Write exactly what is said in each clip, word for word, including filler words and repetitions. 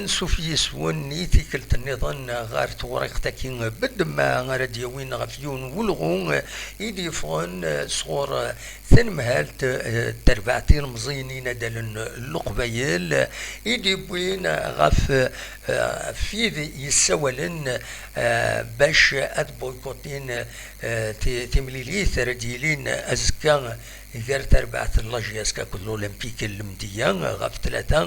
Ansuf yis-wen i tikkelt nniḍen ɣer tewriqt-agi n ddemma ara d-yawin ɣef yiwen n welɣu i d-yeffɣen sɣur tanemhalt n terbaɛt ilemẓiyen inadalen n Leqbayel i d-yewwin ɣef, ɣef wid yessawalen bac ad boycottin timlilit ara d-yilin azekka gar terbaɛt n la J S K akked l'Olympique n Lemdeyya ɣef tlata,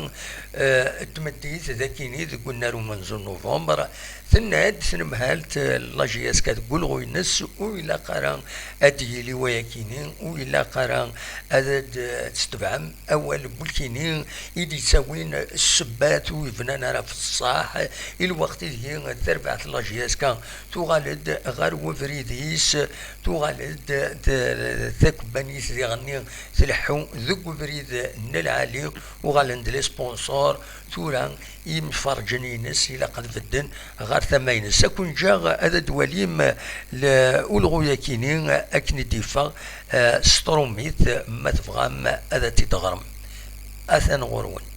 eh, n tmeddit d akini deg unnar umenzu n November. Tenna-d tnemhalt, eh, n la J S K deg ulɣu-ines, ur ilaq ara ad d-yili wayakini, ur ilaq ara ad d-, tetebɛem awal n welkini i d-yettawin ssebbat ur yebnan ara f ṣṣaḥ, i lweqt ideg terbaɛt n la J S K tuɣal-d ɣer webrid-is, tuɣal-d d-, d-, takebbanit diɣenni tleḥḥu deg ubrid n lɛali, uɣalen-d les sponsors, tura imferǧen-ines ilaq ad bedden ɣer tama-ines. Ad ken-ǧǧeɣ ad d-twalim l-, ulɣu-yakini akken i d-yeffeɣ, eh, s trumit, ma tebɣam ad t-id-teɣrem. Atan ɣur-wen.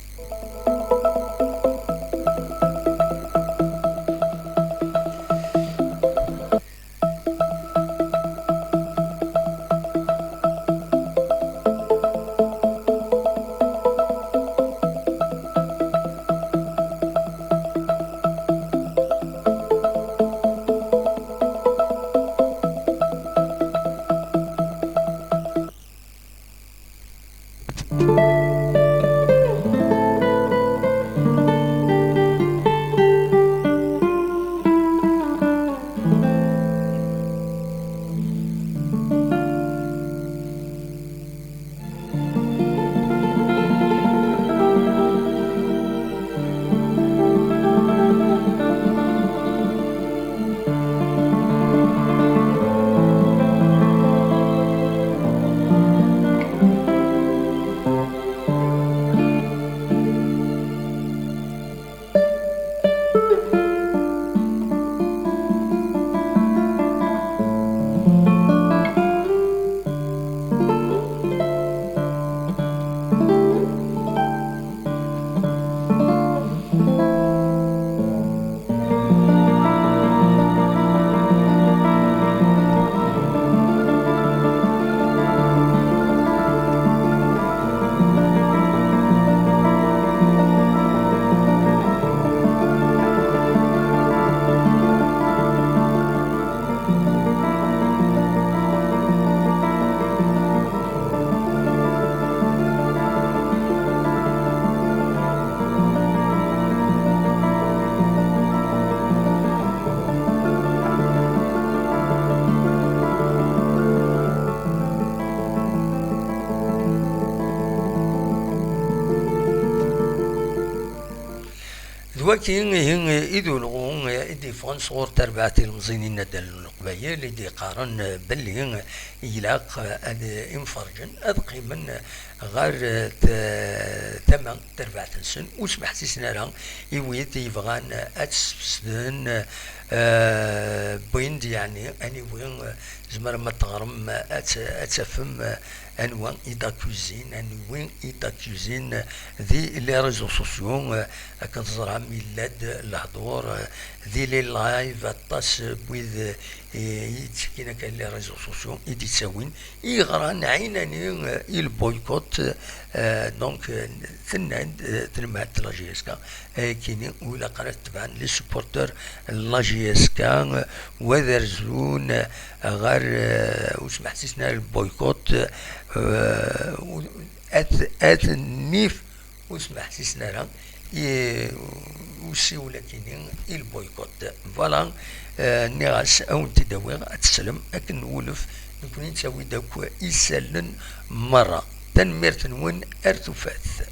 D waki ihi i d ulɣu i d-yeffɣen sɣur terbaɛt ilemẓiyen inaddalen n Leqbayel i d-yeqqaren belli ilaq ad imferǧen ad qqimen ɣer t-, tama n terbaɛt-nsen, ur smeḥsisen ara i wid yebɣan ad ssefsden, eh, wwin-d, yeɛni, aniwi, eh, tzemrem ad teɣrem, eh, ad t-, ad tafem, eh, anwa i d accusé, anwi i d accusé, eh, di les réseaux sociaux, eh, akken teẓram, yella-d lehdur, eh, di les lives, aṭas n wid, eh, i yettekkin akka les réseaux sociaux i d-yettawin i yeɣran ɛinani, eh, i lboycott, eh, donc, eh, tenna-d, eh, tnemhalt la J S K, eh, kini ur ilaq ara ad tebɛen les supporters n la J S K, eh, wa ad rzun, eh, ɣer, eh, ur smeḥsisen ara lboycott, eh, u-, ad, ad nnif ur smeḥsisen ara i usiwel akini i lboycott. Voilà, eh, nniɣ-as ad wen-t-id-awiɣ ad teslem akken nwulef, nekkni nettawi-d akk isallen merra. Tanemmirt-nwen, ar tufat.